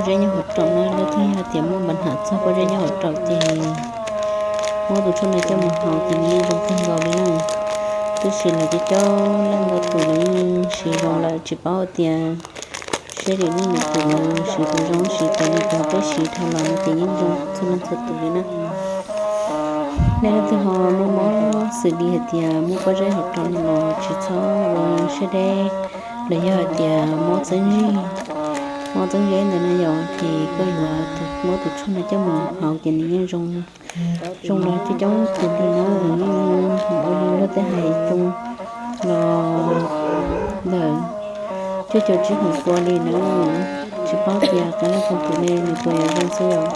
zeb nyob hauv raum na, leej twg yog tias muaj npa nham txog pob zeb nyob hauv raum ces muab tus tshuaj no coj mus haus ces nws yeej zoo kawg nkaus li na. Tab sis lawv cov coob leej ntau tus lawv yeej siv zoo lawm, tsis paub hais tias seb lwm leej lwm tus lawv siv puas zoo, tab sis raws li cov peb siv dhau los no ces yeej zoo txhua leej txhua tus li na. Nej leej twg ho muaj mob xws li hais tias muaj pob zeb hauv raum no los tsis txhob ua siab deb, los yog hais tias mob txeeb zig, mob txeeb zeb ntawd na yom, ces koj yuav muab tus tshuaj no coj mus haus ces nws yeej zoo, zoo los coob coob tus li na, yeej ua li luag tej hais zoo los ntawm cuaj caum tsib feem pua li na. Tsis paub tias qee leej qee tus ne nws puas yuav zoo xwb os.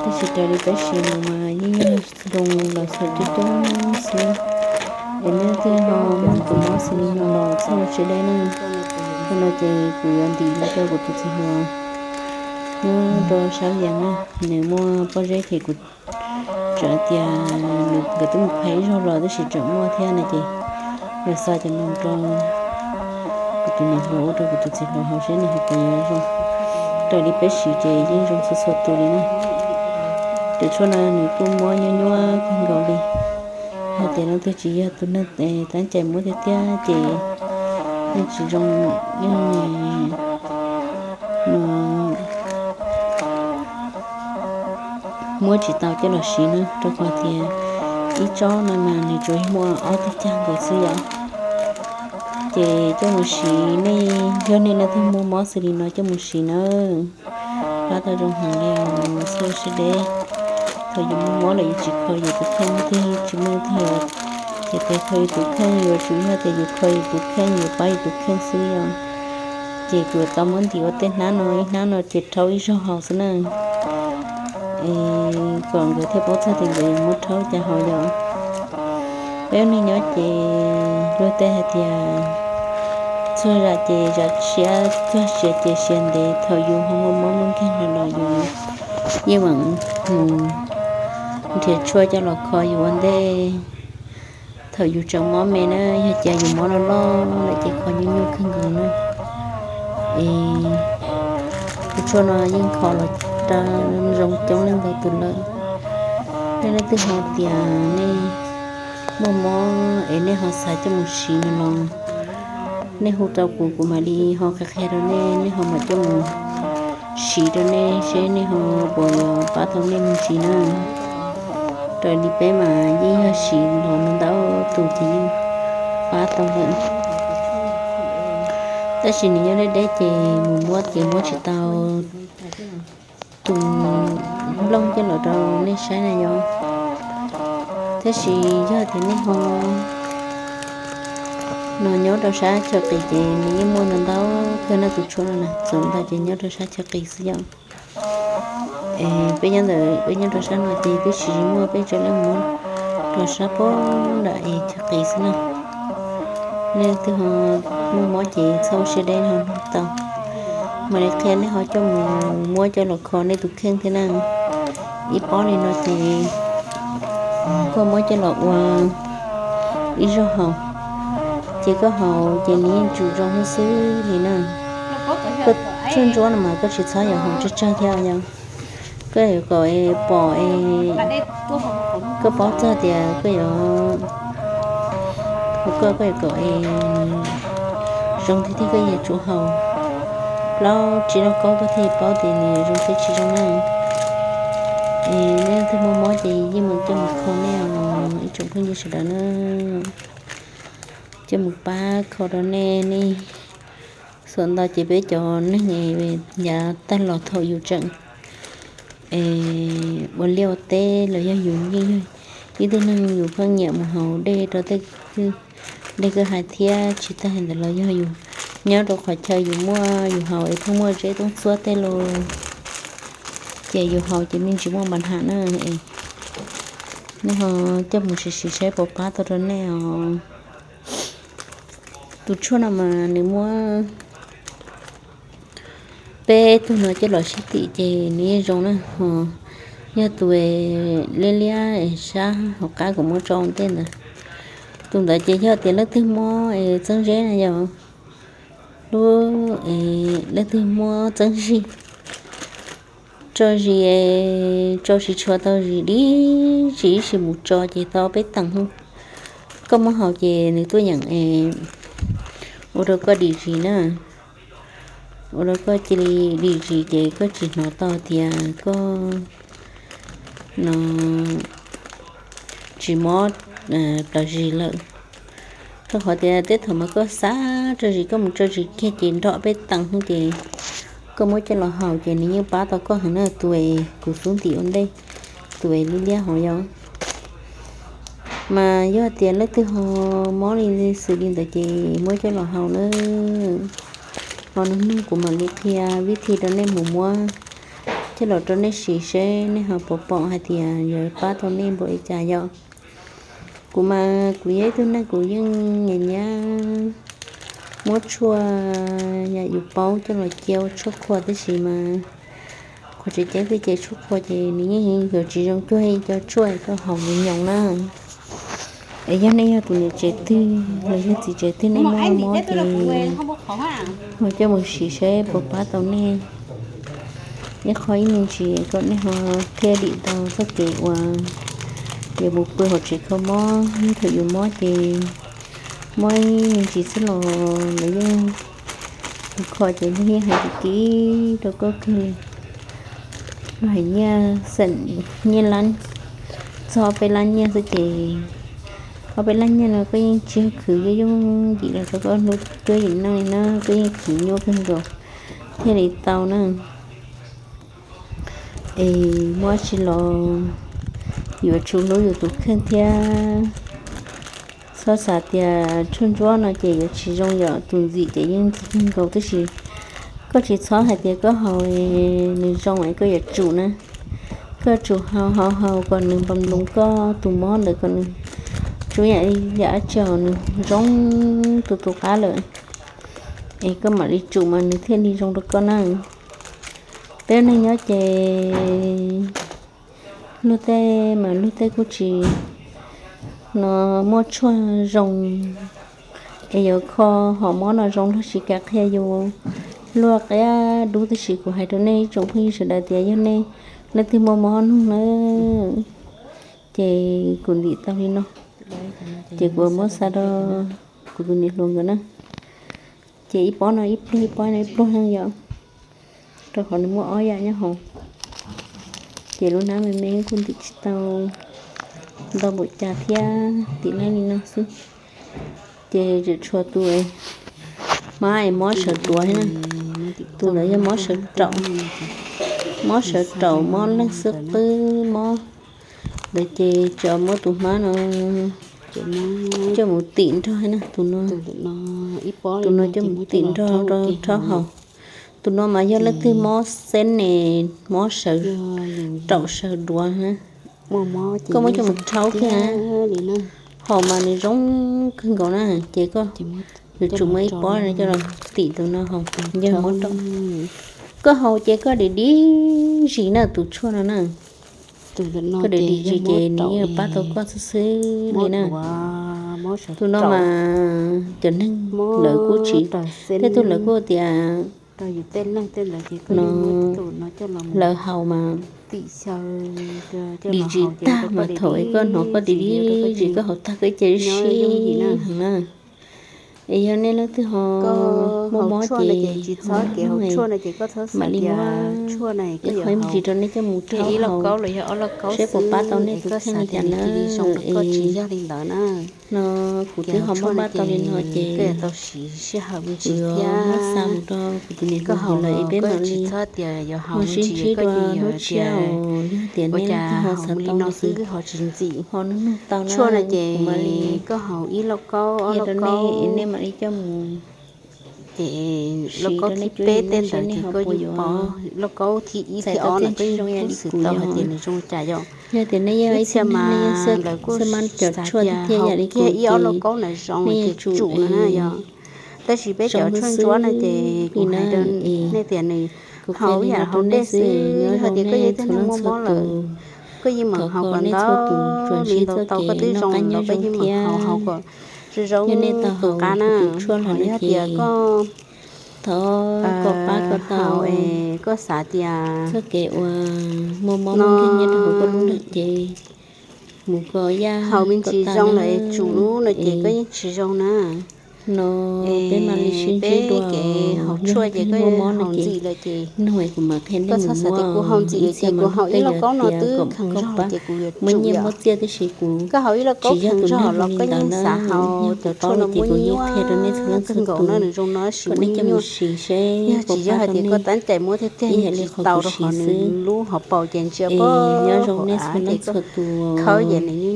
Tab sis raws li peb siv mus mas yeej yog zoo los txhua coob coob xwb. Es nej leej twg ho muaj tus mob xws li no los txhob ua siab deb na. Yog no ces kuv yuav ntim los rau kuv tus txiv hluas nyob rau sab Vias na, nws muaj pob zeb ces kuv txawm tias nws nkawd twb mus qhia ib zaug los tab sis tseem muaj thiab no ces yuav xa cov no rau kuv tus niam hluas ua rau kuv tus txiv hluas haus seb nws ho puas yuav zoo. Raws li peb siv ces yeej zoo txhua txhua tus li na. Tus tshuaj no nws kuj muab nyuaj nyuaj kawg nkaus li. Yog tias leej twg tsis yog tus neeg tab cai muab tiag tiag ces yeej tsis zoo, yeej no muab tsis tau coj los siv na, rau qhov tias ib tsob no mas nws tsuas muaj ob tug cag nkaus xwb yom. Ces coj mus siv, nej yog nej leej twg muaj mob xws li no coj mus siv na, pab tau zoo heev li os, txhob ua siab deb. Thaum yus muaj mob lawm yus tsis kho yus tus kheej, leej twg tsis muaj leej twg yuav, ces tes kho yus tus kheej, yuav tsum yog tias yus kho yus tus kheej, yus pab yus tus kheej xwb os. Ces kuv tau muab ntim ua tej hnab no, ib hnab no ces rhaub ib zaug haus xwb na. Es kom nkawd thiaj paub txog tias nkawd yuav muab rhaub cas haus yom. Peb ua neeg nyob ces luag tej hais tias txuag zam ces zam siab, txuag siav ces siav ntev. Thaum yus ho muaj mob muaj nkeeg los yus yeej mam mus nrhiav tshuaj coj los kho yus ua ntej. Thaum yus tseem mob me na, yog cas yus mob loj loj lawm ces kho nyuaj nyuaj kawg nkaus na. Es tus tshuaj no yeej kho los rau zoo coob leej ntau tus lawm. Nej leej twg ho tias nej muaj mob es nej ho xav coj mus siv no los nej hu rau kuv, kuv mam li ho qhia qhia rau nej, nej ho mam coj mus siv rau nej seb nej ho puas yuav pab tau nej me ntsis na. Raws li peb mas yeej yog siv los ntau tus ces yeej pab tau lawm. Tab sis nws nyob deb deb ces mus muab ces muab tsis tau tus nplooj coj los rau nej saib na yom. Tab sis yog tias nej ho no nyob rau sab chaw qis ces nws yeej muaj ntau ntau kawg na, tus tshuaj no na, txawm ntau ces nyob rau sab chaw qis xwb yom. Es peb nyob ntawm peb nyob rau sab no ces twb tsis muaj, peb tseem muab rau sab pem nram es chaw qis xwb na. Nej twg ho muaj mob ces txhob ua siab deb ho nug tau. Mam li qhia nej ho coj mus muab coj los kho nej tus kheej thiab na. Ib pob li no ces koj muab coj los ua ib zaug haus, ces koj haus ces nws yeej tsum zoo xwb li na. Koj tshuaj ntsuab no mas koj tsis txhob yuav haus tsawg tsawg thiab yom. Koj yuav kom pom, koj paub txog tias koj yuav, koj, koj yuav kom zoo tiag tiag koj yuav tsum haus plaub tsib lub kaub koj thiaj paub tias nws yuav zoo thiab tsis zoo na. Es nej leej twg muaj mob ces yeej mus coj mus kho nej os ib tsoom phooj ywg sawv daws na. Coj mus pab kho rau nej, nej xuam ntau ces peb cov neeg yav tag los thaum yus tseem ua liaj ua teb los yog yus yeej yog ib tug neeg yus pheej nyiam mus haus dej rau tej dej kwj ha thiab tsis tag li ntawd los yog yus nyob rau qhov chaw yus muaj yus haus es pheej muaj zeb toob txhuab tej los ces yus haus ces me ntsis muaj npa nham na. Es nej ho coj mus siv siv saib puas pab tau rau nej os. Tus tshuaj no mas nws muab peb tug no coj los sib tim ces nws yeej zoo na ho. Yog tus liab liab sab hauv qab kuv muab tso ua ntej ntawd, tus ntawd ces yog tias leej twg muab txeeb zeb na yom, lub, leej twg muab txeeb zig, Tso zis, tso tsis tshua tau zis, dib zis ib sim mus tso ces tau peb teev. Koj muab haus ces nws tuaj yeem es ua rau koj dim zis na. Ua rau koj cia li dim zis ces koj tsis hnov tau tias koj no tsis mob plaws zis lawm. Rau qhov tias tej thaum mas koj xav tso zis, koj mus tso zis kiag ces nrov peb teev ces koj muab coj los haus ces nws yeej pab tau koj heev na. Tus es kuv xub ntim ua ntej, tus es liab liab hauv yau. Mas yog tias leej twg ho mob li xws li ntawd ces muab coj los haus na. Ho nug nug kuv mam li qhia vib thi rau nej mus muab coj los rau nej siv seb nej ho puas pom hais tias yuav pab tau nej npaum li cas yom. Kuv mas kuv yog ib tug neeg kuv yeej nyiam nyiam muab tshuaj yam yus paub coj los cia ua tshuaj qhua tab sis mas qhov tseem ceeb twg ces tshuaj qhua ces nws yeej yuav tsis zoo cuag cov tshuaj koj haus nyoos na. Es yog nej yog tus niam tsev twg los yog txiv tsev twg nej muaj mob ces ho coj mus sim seb puas pab tau nej. Ib qho ib me ntsis kom nej ho thiaj dim tau txoj kev uas yuav mus pw hauv tsev kho mob, yog thaum yus mob ces mob ib me ntsis xwb los lawv yeej tus kho ces lawv yeej hais kiv rau koj kawg li. Luag hais nyiaj xeem nyiaj lab, txog ob peb lab nyiaj xwb ces ob peb lab nyiaj no koj yeej tsis yog khwv yooj yooj yim los rau koj hnub cuab yim neej li na, koj yeej khwv nyuaj kawg nkaus thiaj li tau na. Es muab tsi los yuav tsum hlub yus tus kheej thiab. Txhob xav tias tshuaj ntsuab no ces yuav tsis zoo, yog tus ntxim ces yeej ntxim kawg nkaus tab sis koj tsis txhob hais tias koj haus nws zoo es koj yuav tsum na. Koj tsum haus haus haus kom nws npam nploos koj tus mob ntawd kom nws tsum yam yam dab tsi nws zoo tu tu qab lawm es koj mam li tsum mas nws thiaj li zoo rau koj na. Peb neeg nyob ces luag tej mas luag tej kuj tsis no muaj tshuaj zoo es yuav kho hom mob no zoo luag tsis kam qhia yus. Luag qia dub tab sis kuv hais rau nej ib tsoom phooj ywg sawv daws tias yog nej leej twg muaj mob nug na ces kuv ntim tau li no ces kuv muab xa rau kuv tus niam hluas nkawd na. Ces ib pob no ib pluag, ib pob no ib pluag na yom, rau qhov nws muaj ob yam nyob hauv. Ces lub hnab me me kuj ntim tsis tau ntau npaum cas thiab, ntim laib li no xwb. Ces tseem tshuav tus hmab es mob sawv duav thiab na, tus ntawd yog mob sawv raum, mob sawv raum mob leeg xwb qwb mob ntawd ces tseem muab tus hmab no coj mus tim nrog na, tus no, tus no coj mus tim nrog rau rhaub haus. Tus no mas yog leej twg mob xeb ne, mob sawv raum sawv duav na, koj muab coj mus rhaub thiab. Haus mas nws zoo kawg nkaus na, ces koj yuav tsum muab ib pob no coj los tim tus no haus, yog mob raum. Koj haus ces koj dim dib zis na tus tshuaj no na. Koj dim dim zis ces nws yeej pab tau koj xwb xwb li na. Tus no mas cov neeg lawv kuj tsis, tej tug lawv kuj tias no lawv haus mas dim zis tag mas thaum es koj hnov koj dim dib zis koj haus tag koj ib ce sib heev na. Es yog nej leej twg ho muaj mob ces mam li muab ib qho ib me ntsis rau nej coj mus rhaub haus seb puas pab tau nej tus kheej li cas na. Es no kuv twb ho muab pab tau li no ces kuv yuav muab xa mus rau kuv tus niam hluas nkawd lawm es peb mam li ho sib ntsib dua hnub tshiab os. Yog tias nej leej twg ho xav tau no ces ho nug nug tau na, kuv mam li qhia rau nej es nej mam li coj mus siv rau nej cuab yim neej seb nej ho puas yuav txais tau tej ntsis zoo yam li kuv yog. Yog tias nej yog ib tug neeg nej yeej xav maj cov tshuaj thiab yam li kuv ces nej yuav tsum tab sis peb cov tshuaj ntsuab no ces kuv hais rau nej tias nws haus ib yam haus dej xwb, yog tias koj yog ib tug neeg muaj mob lawm, koj yeej meem haus kom ntau li ntau tau koj twb zoo los koj yeej meem haus haus kom zoo zoo tus qab na. Ho yog tias koj Thov koj pab koj tau, koj xav tias txoj kev uas muaj mob muaj nkeeg nyob rau hauv koj lub neej ces mus koj yaj haus me ntsis zoo lawm tsum lub no ces koj yeej tsis zoo na. No peb mam li sib ntsib dua, kev haus tshuaj ces koj haus ntxim lawm ces nug kuv mam qhia nej mus muab, ib txhia mas tej yog tias kom koj pab muab nyiaj muab txiaj tib si kuv tsis yog tus neeg zoo li ntawd na, yog kuv paub ces kuv yeej qhia rau nej txhua leej txhua tus kom nej coj mus siv seb puas pab tau nej ib yam li qhov kuv siv xwb. Es nyob zoo nej txhua leej txhua tus,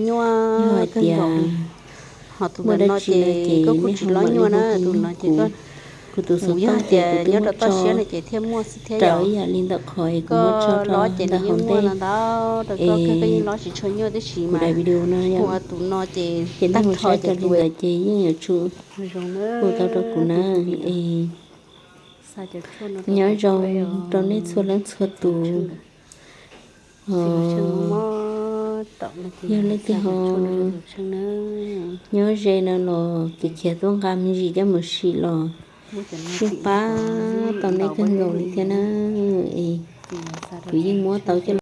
yog hais tias muaj dab tsi no ces nej ho mam li hu kuv, kuv tus xov tooj ces kuv twb muab tso raws ib yam li ntawm qhov es kuv muab tso rau ntawm hauv ntej es kuv daim video no yom. Ces nej mus saib raws li ntawd ces yeej yuav tsum hu tau rau kuv na. Es nyob zoo rau nej txhua leej txhua tus. Yog leej twg ho nyob ze no los ces khiav tuaj nqa me ntsis coj mus sim los yeej pab tau nej kawg nkaus li thiab na. Es kuv yeej muab tau coj